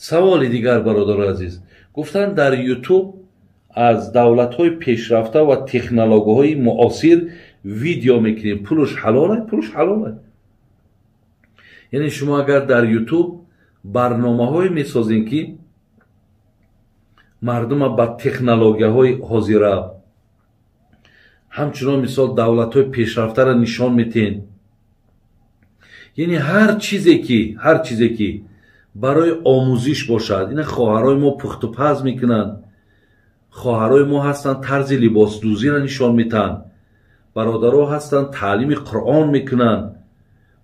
Саволи дигар, бародарои азиз, гуфтанд, дар Ютуб аз давлатҳои пешрафта ва технологияҳои муосир видео мекунем, пулш ҳалолай? Пулш ҳалолай. Яъне шумо агар дар Ютуб барномаҳое месозем, ки мардума ба технологияҳои ҳозира, ҳамчунон мисол давлатҳои пешрафтаро нишон метиҳем, яъне ҳар чизе ки барои омӯзиш бошад. Ина хоҳарои мо пухтупаз мекунанд, хоҳарои мо ҳастанд, тарзи либосдӯзиро нишон метиҳанд, бародаро ҳастанд, таълими Қуръон мекунанд,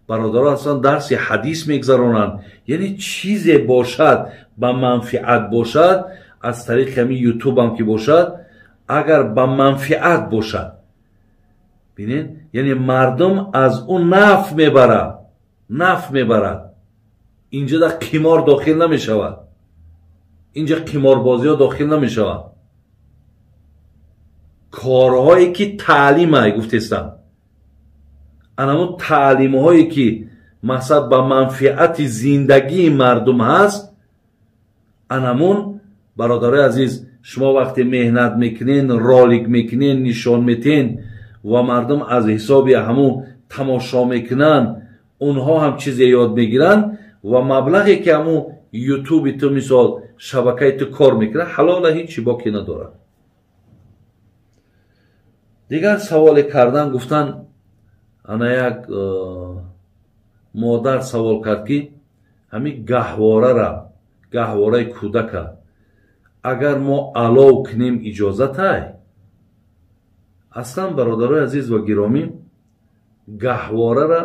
бародаро ҳастанд, дарси ҳадис мегузаронанд. Яъне чизе бошад, ба манфиат бошад, аз тариқи ҳамин Ютубам ки бошад, агар ба манфиат бошад, бинед, яъне мардум аз ӯ наф мебарад, наф мебарад. Инҷа да қимор дохил намешавад, инҷа қиморбозиҳо дохил намешавад. Корҳое ки таълимай гуфтестам, анамо таълимҳое ки мақсад ба манфиати зиндагии мардум ҳаст. Анамун, бародарои азиз, шумо вақте меҳнат мекунен, ролик мекунен, нишон метен ва мардум аз ҳисоби ҳамун тамошо мекунанд, онҳо ҳам чизе ёд мегиранд ва маблағе ки ҳамун Ютуби ту, мисол, шабакаи ту кор мекунад, ҳалола, ҳеҷ чӣ боке надорад. Дигар саволе кардан, гуфтан, ана як модар савол кард, ки ҳамин гаҳворара, гаҳвораи кӯдака агар мо алов кунем, иҷозатай? Аслан, бародарои азиз ва гиромӣ, гаҳворара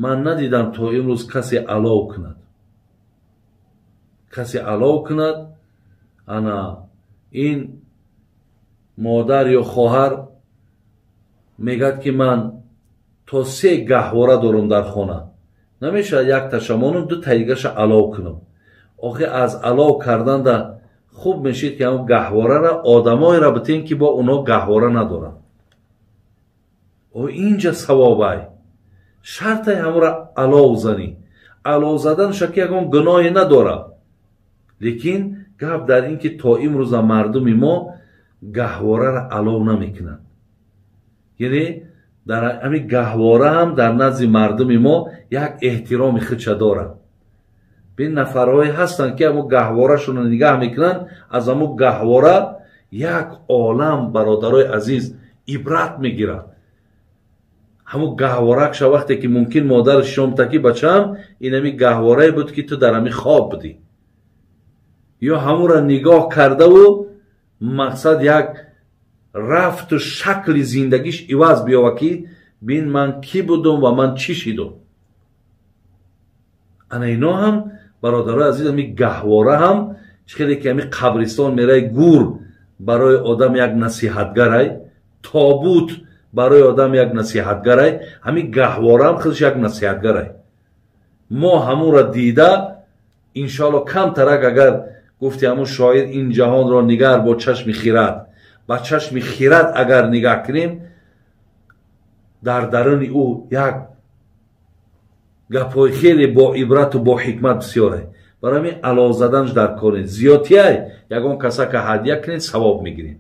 ман надидам то имрӯз касе алов кунад, касе алов кунад. Ана ин модар ё хоҳар мегӯяд, ки ман то се гаҳвора дорам дар хона, намешавад якташа монум, ду таигаша алов кунам. Охи, аз алов карданда хуб мешид, ки ҳамн гаҳворара одамоеро битем, ки бо онҳо гаҳвора надоранд. О, инҷа савобай. Шартай ҳамора алов занӣ, алов заданша ки ягон гуноҳе надорад, лекин гап дар ин ки то имрӯза мардуми мо гаҳвораро алов намекунанд. Яъне дар ҳамин гаҳвора ҳам дар назди мардуми мо як эҳтироми худша дорад. Бин, нафарҳое ҳастанд, ки ҳамун гаҳворашонро нигаҳ мекунанд, аз ҳамун гаҳвора як олам, бародарои азиз, ибрат мегирад. Ҳамун гаҳворакша вақте ки мумкин модараш шомта, ки бачаам, ин ҳамин гаҳворае буд, ки ту дар ҳамин хоб будӣ, ё ҳамура нигоҳ кардаву мақсад як рафту шакли зиндагиш иваз биёва, ки бин, ман кӣ будум ва ман чӣ шидум. Ана ино ҳам, бародарои азиз, ҳами гаҳвора ҳам чӣ хеле ки ҳами қабристон мерай, гур барои одам як насиҳатгарай, тобут барои одам як насиҳатгарай, ҳамин гаҳвора ҳам худаш як насиҳатгарай. Мо ҳамонро дида, иншоалло, камтарак, агар гуфти ҳамун шоир, ин ҷаҳонро нигар бо чашми хирад, ба чашми хирад агар нигаҳ кунем, дар даруни ӯ як гапҳои хеле бо ибрату бо ҳикмат бисёре. Барои ҳамин алов заданаш дар кор нест. Зиёдтиай ягон касака ҳадя кунед, савоб мегиред.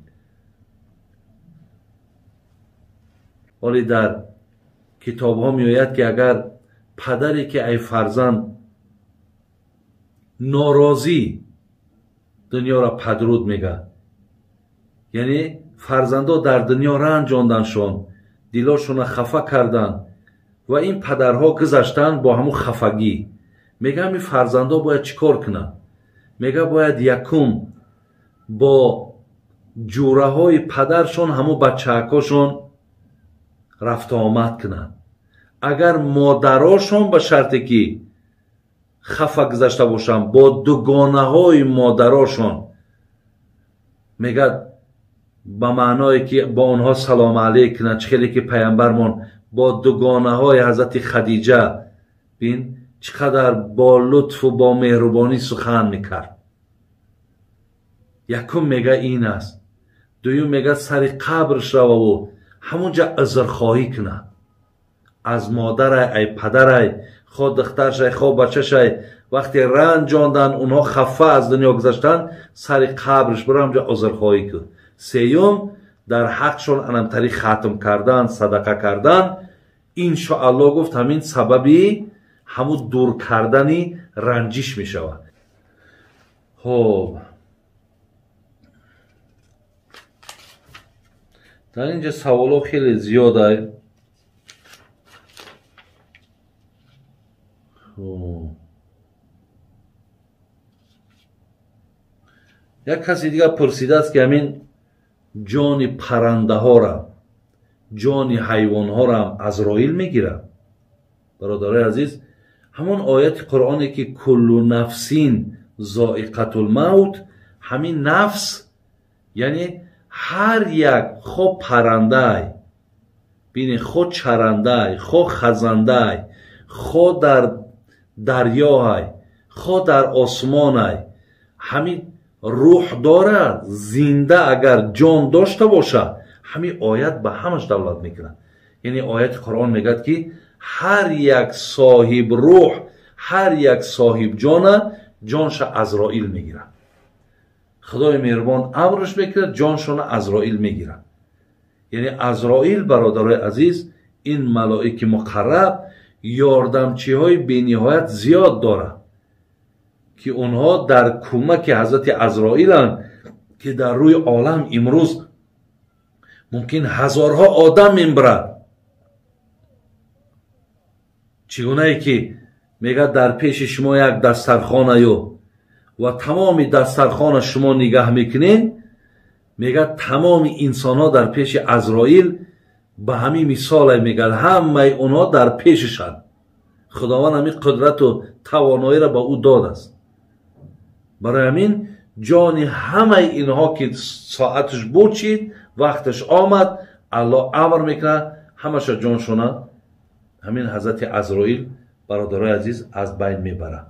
Ҳоле дар китобҳо меояд, ки агар падаре ки ай фарзанд норозӣ, дунёро падруд мега, яъне фарзандо дар дунё ранҷонданшон, дилошонро хафа карданд ва ин падарҳо гузаштанд бо ҳамун хафагӣ, мега, ҳамин фарзандо бояд чӣ кор кунанд? Мега, бояд якум бо ҷураҳои падаршон, ҳамун бачаакошон рафтуомад кунанд. Агар модарошон ба шарте ки хафа гузашта бошанд, бо дугонаҳои модарошон, мегӯяд, ба маъное ки бо онҳо салому алейк кунанд, чӣ хеле ки паямбармон бо дугонаҳои ҳазрати Хадиҷа, бин, чӣ қадар бо лутфу бо меҳрубонӣ сухан мекард. Якум, мега, ин аст. Дуюм, мега, сари қабр шававу ҳамунҷа узрхоҳӣ кунад аз модарай, ай падарай, хо духтаршай, хо бачашай. Вақте ранҷондан, онҳо хафа аз дунё гузаштанд, сари қабрш бирав, ҳамҷа узрхоҳӣ кун. Сеюм, дар ҳақшон анамтари хатм кардан, садақа кардан, иншоаллоҳ гуфт ҳамин сабаби ҳамун дур кардани ранҷиш мешавад. Хоб, дар инҷа саволҳо хеле зиёд. Як каси дигар пурсидааст, ки ҳамин ҷони паррандаҳора, ҷони ҳайвонҳоро ҳам Азроил мегирад. Бародарои азиз, ҳамон ояти Қуръоне ки куллу нафсин зоиқатулмавт, ҳамин нафс, яъне ҳар як хо паррандай, бинед, хо чарандай, хо хазандай, хо дар дарёҳай, хо дар осмонай, ҳамин рӯҳ дорад, зинда агар ҷон дошта бошад, ҳамин оят ба ҳамаш давлат мекунад. Яъне ояти Қуръон мегӯяд, ки ҳар як соҳиб рӯҳ, ҳар як соҳиб ҷона, ҷонша Азроил мегирад. Худои меҳрубон амрш мекунад, ҷоншона Азроил мегирад. Яъне Азроил, бародарои азиз, ин малоики муқарраб ёрдамчиҳои бениҳоят зиёд дорад, ки онҳо дар кӯмаки ҳазрати Азроиланд, ки дар рӯи олам имрӯз мумкин ҳазорҳо одам мебарад. Чӣ гунае ки мегӯяд, дар пеши шумо як дастархонаю ва тамоми дастархона шумо нигаҳ мекунед, мегӯяд тамоми инсонҳо дар пеши Азроил ба ҳамин мисоле, мегӯяд ҳамаи онҳо дар пешашанд. Худованд ҳамин қудрату тавоноиро ба ӯ додааст. Барои ҳамин ҷони ҳамаи инҳо ки соаташ бурчид, вақташ омад, Аллоҳ амр мекунад, ҳамаша ҷоншона ҳамин ҳазрати Азроил, бародарои азиз, аз байн мебарад.